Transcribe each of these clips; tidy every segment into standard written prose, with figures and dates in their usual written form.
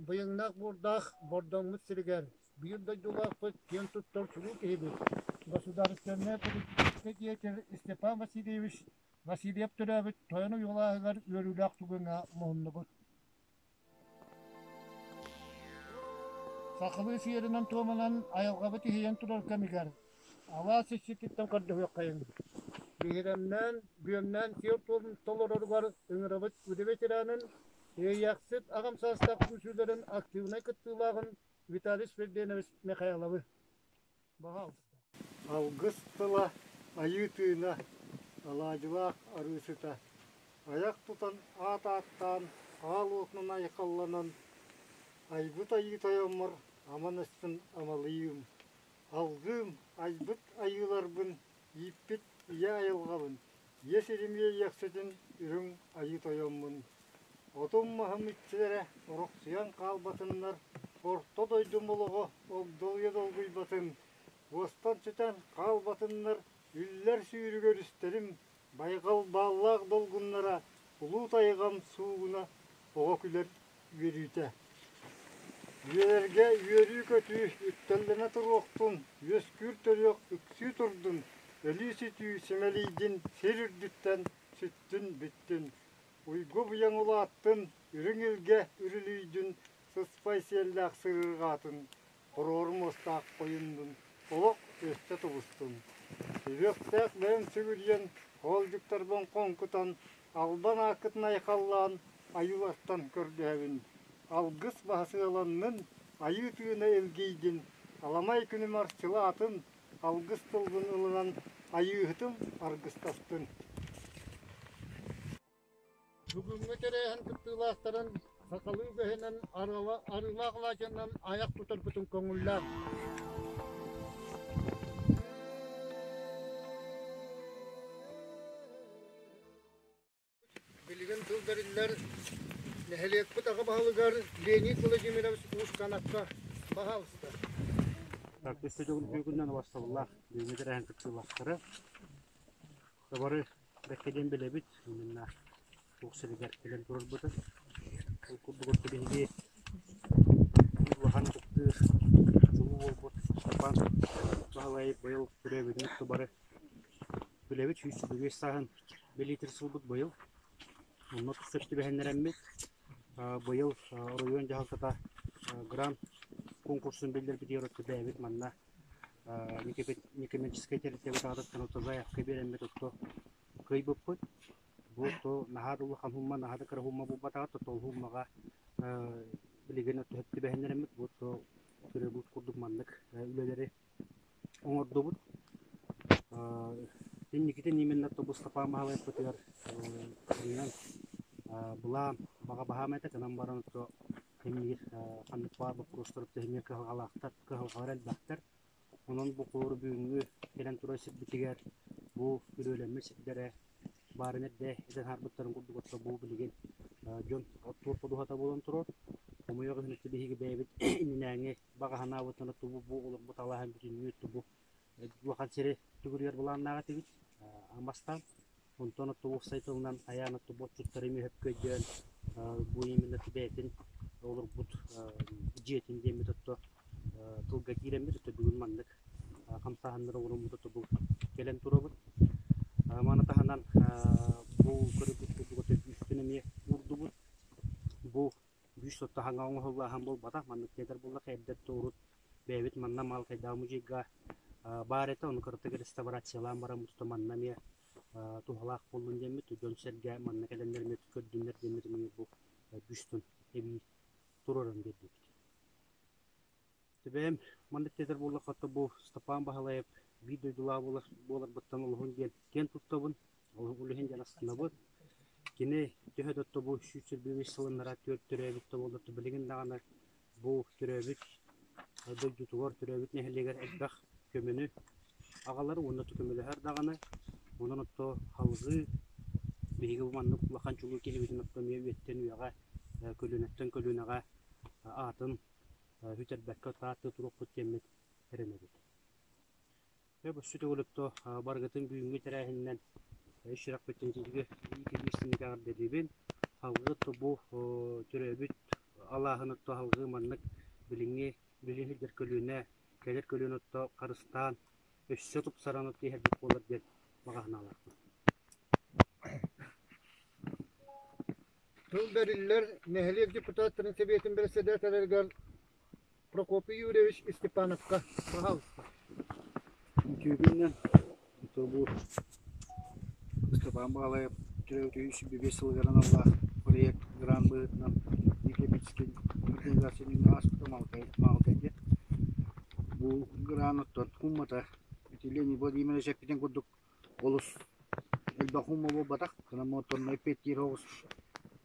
Быйаҥнаах буордаах Бордоҥмут сиригэр биир дойдулаахпыт, киэн туттар чулуу киһибит, государственнай политическай деятель Степан Васильевич Васильев төрөөбүт Тойон Уйулааһыгар үөрүүлээх түгэҥҥэ муһуннубут. Сахалыы сиэринэн-туомунан айылҕабыт иһийэн турар кэмигэр алаас иччититтэн көрдөһүөххэйиҥ. Биһирэмнээн, бүөмнээн сиэр-туом толороругар ыҥырабыт үлэ ветеранын, Иэйэхсит аҕам саастаах түмсүүлэрин активнай кыттыылааҕын Виталий Сверденович Михайловы. Баҕалыста. Алгыс тыла, айыы тыына, алаадьылаах арыы сыта, айах тутан аат ааттаан, аал уотунан айхалланан, айбыт айыы тойоммор аман өспүн амалыйыым, алгыым, айбыт айыыларбын, ииппит ийэ айылҕабын, ийэ сирим иэйиэхситин үрүҥ айыы тойоммун. Отум-маһым иччилэрэ орохсуйан хаалбатыннар, орто дойдум олоҕо огдолуйа долгуйбатын, уостан-сүтэн хаалбатыннар, үллэр сүүрүк өрүстэрим, байҕал бааллаах долгуннара, улуу тайҕам суугуна, оҕо күлэр үөрүүтэ. Үөрэргэ үөрүү-көтүү үктэллэнэ туруохтун, үөскүүр төрүөх үксүү турдун, өлүү-сүтүү симэлийдин, сир үрдүттэн сүттүн бүттүн. Уйгу-быйаҥ улааттын, үрүҥ илгэ үрүлүйдүн, сыспай сиэллээх сырыырҕаатын, хороору муостаах хойуннун, олох өссө тубустун. Сүһүөхтээх бэйэм сүгүрүйэн, хоолдьуктарбын хоҥкутан, албан ааккытын айхаллаан, айыылартан көрдөһөбүн. Алгыс баһа сыаланнын, айыы тыына илгийдин, аламай күнүм арчылаатын, алгыс тылбын ылынан айыыһытым аргыстастын. Бүгүҥҥү тэрээһин кыттыылаахтарын сахалыы үгэһинэн арыылаах алаадьынан айах тутарбытын көҥүллээх. Билигин тыл бэриллэр нэһилиэкпит аҕа баһылыгар Леонид Владимирович Уус-Канакка. Пожалуйста. Так, өссө төгүл басталлаах бүгүҥҥү тэрээһин кыттыылаахтара. Бары бэккэ диэн билэбит, именно туох сиригэр кэлэн турарбытын. Ол курдук отто биһиги улахан ытыктыыр чулуу буолбут Степан Баһылайы быйыл төрөөбүтүн отто бары билэбит, 125 сааһын бэлиэтир сылбыт быйыл. Онно сөп түбэһиннэрэммит, быйыл оройуон дьаһалтата грант конкурсун биллэрбитигэр отто бэйэбит манна некоммерческай тэрилтэбит аатыттан отто заявка биэрэммит отто кыайбыппыт. Бу отто наһаа да улахан һумма, наһаа да кыра һумма буолбатаҕа, то ол һуммаҕа билигин отто сөп түбэһиннэрэммит, бу отто көрөбүт курдук маннык үлэлэри оҥордубут. Инникитин именно бу Степан Баһылайпытыгар былаан баҕа баһаам этэ гынан баран то кэмниир ханнык баар боппуруостар тэһиҥҥэ кыһалҕалаахтар, кыһалҕалар элбэхтэр. Онон бу холобур бүгүҥҥү кэлэн турар сирбитигэр бу күрүөлэммит сирдэрэ баарын эрдэ этэн аһарбыттарын курдук отто бу билигин дьон оттуур ходуһата буолан турар. Хомойуох иһин биһиги бэйэбит иннинээҥи баҕа санаабытынан тубу бу олорбут алааһын бүтүннүү тубу улахан сири түгүрүйэр былааннаах этибит бастаан онтон уопсай тылынан айаан оттубу отчуттары эмиэ сөпкө өйдөөн бу именно бэйэтин олорбут дьиэтин диэммит отто тылга киирэммит отто бүгүн маннык хамсааһыннары оҥороммут отто бу кэлэн турабыт. Маны таһынан бу көрүгүт курдук отто бүүспүн эмиэ уурдубут. Бу Бүүс сотто хаҥа оҥоһуллааһын буолбатах, маннык тиэтэр буоллахха эрдэ урут бэйэбит манна Маалыкайдааҕы музейга баар этэ, ону кыратык реставрациялаан баран тута манна эмиэ туһалаах буоллун диэммит, дьон-сэргэ манна кэлэннэр эмиэ көрдүннэр диэммит эмиэ бу бүүстүн эбии туруоран биэрдибит. Бэйэм маннык тиэтэр буоллахха бу Степан Баһылаев биир дойдулаах буоларбыттан олуһун диэн киэн туттабын, ол иһин диэн астынабын. Кини төһө да бу 125 сылыннара түөрт төрөөбүт да буоллар, билигин даҕаны бу төрөөбүт дойдутугар, төрөөбүт нэһилиэгэр элбэх көмөнү аҕалар уонна көмөлөһөр даҕаны. Онон отто салгыы биһиги бу маннык улахан чулуу киһибитин отто эмиэ үйэттэн үйэҕэ, көлүөнэттэн көлүөнэҕэ аатын сүтэрбэккэ тааттыы туруохпут диэммит эрэнэбит. Өссө төгүл барыгытын бүгүҥҥү тэрээһининэн үс сүрэхпиттэн итиитик истиҥник эҕэрдэлиибин. Салгыы бу төрөөбүт алааһын отто салгыы маннык билиҥҥи билин сылдьар көлүөнэ, кэлэр көлүөнэ отто харыстаан, өссө тупсаран отто иһэрбит буолар диэн баҕа санаалаахпын. Тыл бэриллэр нэһилиэк депутаттарын сэбиэтин бэрэссэдээтэлэригэр Прокопий Юрьевич Степановка, пожалуйста. Үтүөкүннэн бу Степан Баалаев төрөөбүт 105 сылыгар аналлаах проект грант быһыытынан Екатеринский организация ааспыта Маалыкай диэн. Бу грант оттон куммата ити Леонид Владимирович эппитин курдук олус элбэх умма буолбатах. Гынан оттон эппиэттиир оҕус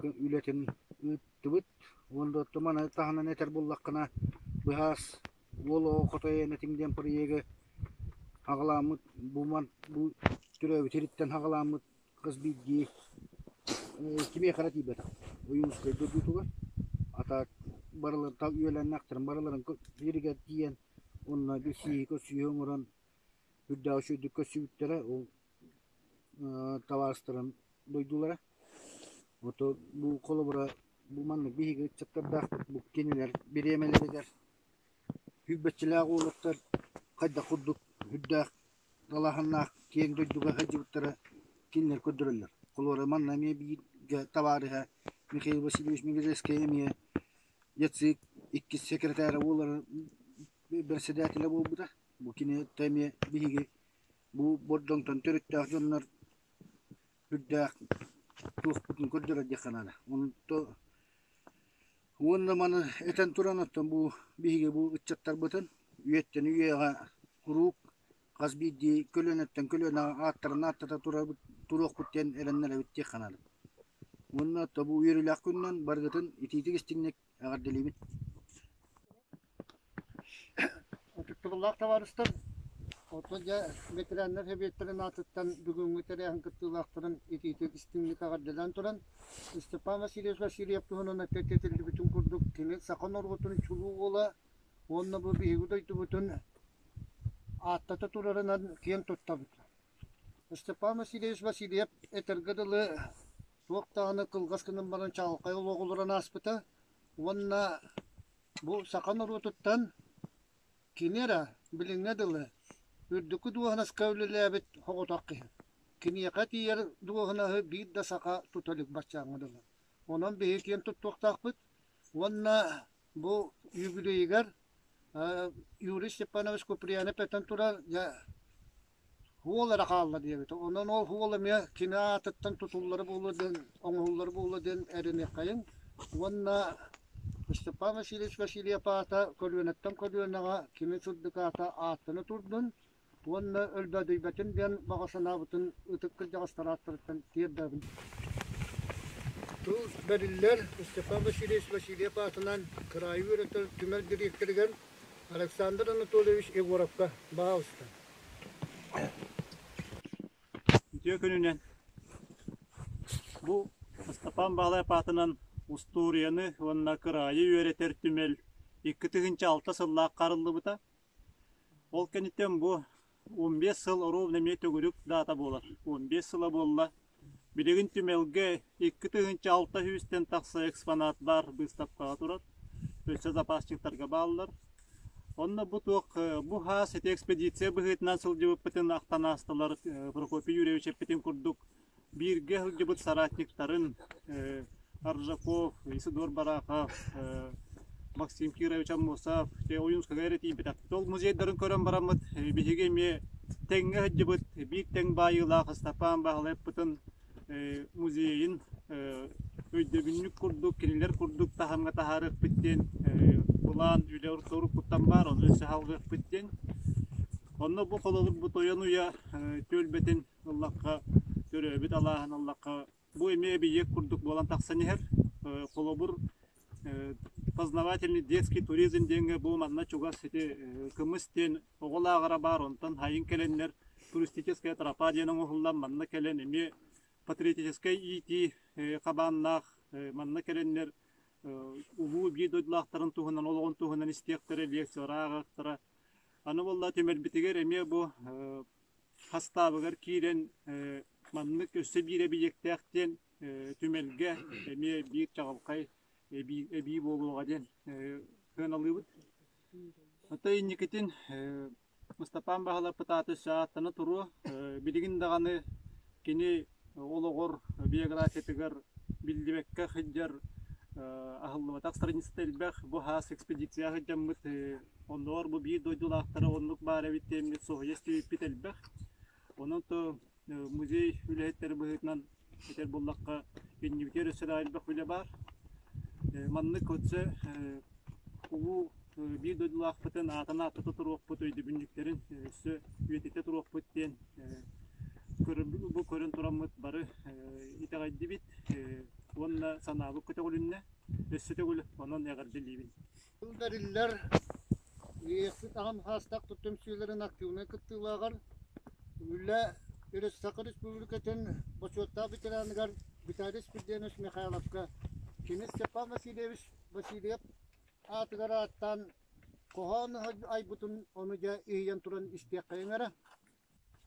үлэтин ыыттыбыт. Уонна оттон маны таһынан этэр буоллаххына, быһаас уол оҕо хотой энэтиҥ диэн проегы аҕалааммыт бу ман бу төрөөбүт сириттэн аҕалааммыт хас биирдии кимиэхэ эрэ тиийбэтэх Ойуунускай дойдутугар ата барыларын үөлэннэхтэрин барыларын сиригэр тиийэн уонна билсиһии көрсүһүү оҥорон үрдээх үчүгэйдик көрсүбүттэрэ ол табаарыстарын дойдулара. Ото бу холобура бу маннык биһиги ыччаттардаахпыт бу кинилэр бириэмэлэригэр сүүрбэччэлээх уолаттар хайдах курдук үрдээх далааһыннаах киэҥ дойдуга сылдьыбыттара кинилэр көрдөрөллөр. Холобура манна эмиэ бииргэ табаарыһа Михаил Васильевич Мегежекскэй эмиэ ЯЦИК иккис секретара буоларын бэрэссэдээтэлэ буолбута. Бу кини эмиэ биһиги бу Бордоҥтон төрүттээх дьоннор үрдээх туохпутун көрдөрөр диэххэ наада. Онто уонна маны этэн туран оттон бу биһиги бу ыччаттарбытын үйэттэн үйэҕэ куруук хас биирдии көлүөнэттэн көлүөнэҕэ ааттарын ааттата турабыт туруохпут диэн эрэннэрэбит диэххэ наада. Уонна тобу үөрүүлээх күнүнэн барыгытын итиитик истиҥник Эҕэрдэлиибин. Ытыктабыллаах табаарыстар, оттон дьэ ветераннар сэбиэттэрин аатыттан бүгүҥҥү тэрээһин кыттыылаахтарын итиитик истиҥник эҕэрдэлээн туран, Степан Васильевич Васильев туһунан этиллибитин курдук, кини саха норуотун чулуу уола уонна бу биһиги дойдубутун ааттата турарынан киэн туттабыт. Степан Васильевич Васильев этэргэ дылы туох даҕаны кылгас гынан баран чаҕылхай олоҕу олорон ааспыта уонна бу саха норуотуттан кини эрэ билиҥҥэ дылы үрдүкү дуоһунаска үлэлээбит соҕотох киһи. Киниэхэ тиийэр дуоһунаһы биир да саха тута илик баччааҥҥа дылы. Онон биһиги киэн туттуохтаахпыт уонна бу юбилейыгар Юрий Степанович Куприянов этэн турар, дьэ Уол эрэ хаалла диэбитэ. Онон ол уол эмиэ кини аатыттан тутуллара буолуо диэн, оҥоһуллара буолуо диэн эрэниэххэйиҥ. Уонна Степан Васильевич Васильев аата көлүөнэттэн көлүөнэҕэ кини сырдык аата ааттана турдун уонна өлбөөдүйбэтин диэн баҕа санаабытын ытык кырдьаҕастар ааттарыттан тиэрдэбин. Тыл бэриллэр Степан Васильевич Васильев аатынан кыраайы үөрэтэр түмэл дириэктэригэр Александр Анатольевич Егоровка баҕалыста. Үтүө күнүнэн! Бу Ыстапаан Баалайап аатынан устуоруйаны уонна кыраайы үөрэтэр түмэл 2006 сыллаах харыллыбыта. Ол кэнниттэн бу 15 сыл оруобуна эмиэ төгүрүк даата буолар. 15 сыла буолла. Билигин түмэлгэ 2600-тэн тахса экспонат баар быыстапкаҕа турар. Өссө запасчиктарга бааллар. Онно бу туох бу хаас ити экспедиция быһыытынан сылдьыбыппытын ахтан аастылар Прокопий Юрьевич эппитин курдук бииргэ сылдьыбыт соратниктарын Аржаков, Исидор Барахов, Максим Кирович Аммосов, Ойуунскайга эрэ тиийбэтэхпит. Ол музейдарын көрөн бараммыт биһиги эмиэ тэҥҥэ сылдьыбыт биир тэҥ баайыылаах Ыстапаан Баһылайаппытын музейын өйдөбүнньүк курдук, кинилэр курдук таһымҥа таһаарыахпыт диэн былаан үлэ уруккуттан баар, ону өссө салгыахпыт диэн. Онно бу холобур бу Тойон Уйа түөлбэтин ыллахха, төрөөбүт алааһын ыллахха, бу эмиэ эбийиэк курдук буолан тахсан иһэр. Холобур, познавательный детский туризм диэҥҥэ бу манна чугас ити кымыс диэн оҕо лааҕыра баар, онтон хайын кэлэннэр туристическая тропа диэн оҥоһуллан манна кэлэн эмиэ патриотическай иитии хабааннаах манна кэлэннэр улуу биир дойдулаахтарын туһунан олоҕун туһунан истиэхтэрэ, лекциялары ааҕыахтара. Аны буолла түмэлбитигэр эмиэ бу хастаабыгар киирэн маннык өссө биир эбийиэктээх диэн түмэлгэ эмиэ биир чаҕылхай эбии буолуоҕа диэн сыаналыыбыт. Оттон инникитин Ыстапаан Баһылаппыт аата өссө ааттана туруо. Билигин даҕаны кини олоҕор биографиятыгар биллибэккэ сылдьар аһыллыбатах страницата элбэх. Бу хаас экспедиция сылдьаммыт оннооҕор бу биир дойдулаахтара оннук баар эбит диэммит соһуйа истибиппит элбэх. Онон то музей үлэһиттэрэ быһыытынан этэр буоллахха, иннибитигэр өссө да элбэх үлэ баар. Маннык өссө улуу биир дойдулаахпытын аатын ааттата туруохпут, өйдөбүнньүктэрин өссө үйэтитэ туруохпут диэн бу көрөн тураммыт бары итэҕэйдибит уонна санаабыт көтөҕүлүннэ. Өссө төгүл онон эҕэрдэлиибин. Тыл бэриллэр Иэхсит аҕам хаастаах түмсүүлэрин активнай кыттыылааҕар Үлэ Саха Республикатын бочуоттаах ветераныгар Виталий Спирденович Михайловка кини Степан Васильевич Васильев аатыгар ааттаан хоһоон айбытын ону дьэ иһийэн туран истиэххэйиҥ эрэ.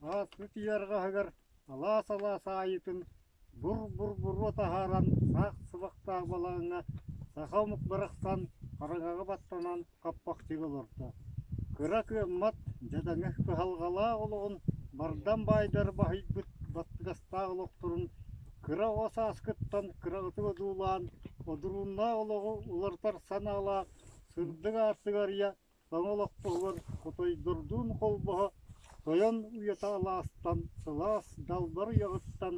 Ааспыт үйэ арҕаһыгар алаас-алаас аайытын бур-бур-буруо таһааран саах сыбахтаах балаҕаҥҥа саха омук барахсан хараҥаҕа баттанан хаппахчыга олордо. Кыра кыаммат, дьадаҥы кыһалҕалаах олоҕун бардам баайдар баһыйбыт баттыгастаах олохторун кыра оҕо сааскыттан кыраҕытык одуулаан, одурууннаах олоҕу уларытар санаалаах сырдык аартыгы арыйа Саҥа олохпоһугар хотойдордуун холбоһо тойон уйата алаастан, сылаас далбар уйаҕыттан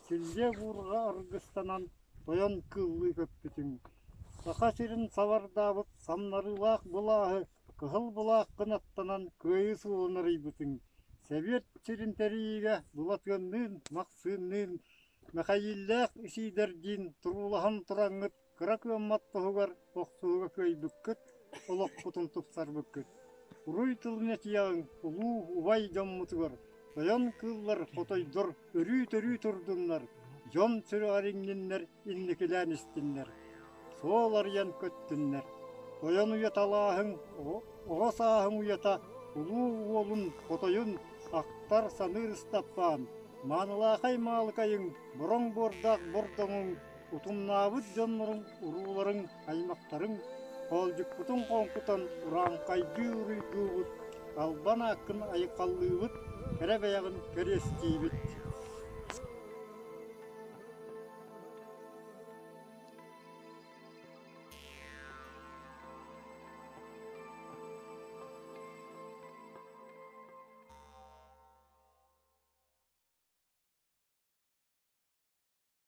силлиэ буурҕа аргыстанан тойон кыыллыы көппүтүҥ. Саха сирин сабардаабыт самнарыылаах былааһы кыһыл былааххын аттанан кыайыы суолун арыйбытыҥ. Сэбиэт сирин тэрийиигэ Былатыанныын, Махсыынныын, Мэхэйииллээх Исиидэрдиин туруулаһан тураҥҥыт Кыра кыаммат туһугар охсуһууга кыайбыккыт, олохпутун тупсарбыккыт. Уруй тылын этиэҕиҥ улуу убай дьоммутугар, тойон кыыллар, хотойдор өрүү-төрүү турдуннар, дьон сүрэҕэр иҥниннэр, инникилээн истиннэр, суол арыйан көттүннэр. Тойон уйаталааһыҥ, оҕо сааһыҥ уйата, улуу уолун, хотойун ахтар саныыр Ыстаппаан, маанылаахай маалыкайыҥ, бороҥ буордаах бордоҥуҥ Утумнаабыт дьонноруҥ, урууларыҥ, аймахтарыҥ хоолдьукпутун хоҥкутан урааҥхайдыы уруйдуубут, албан ааккын айхаллыыбыт, кэрэ бэйэҕин кэриэстиибит.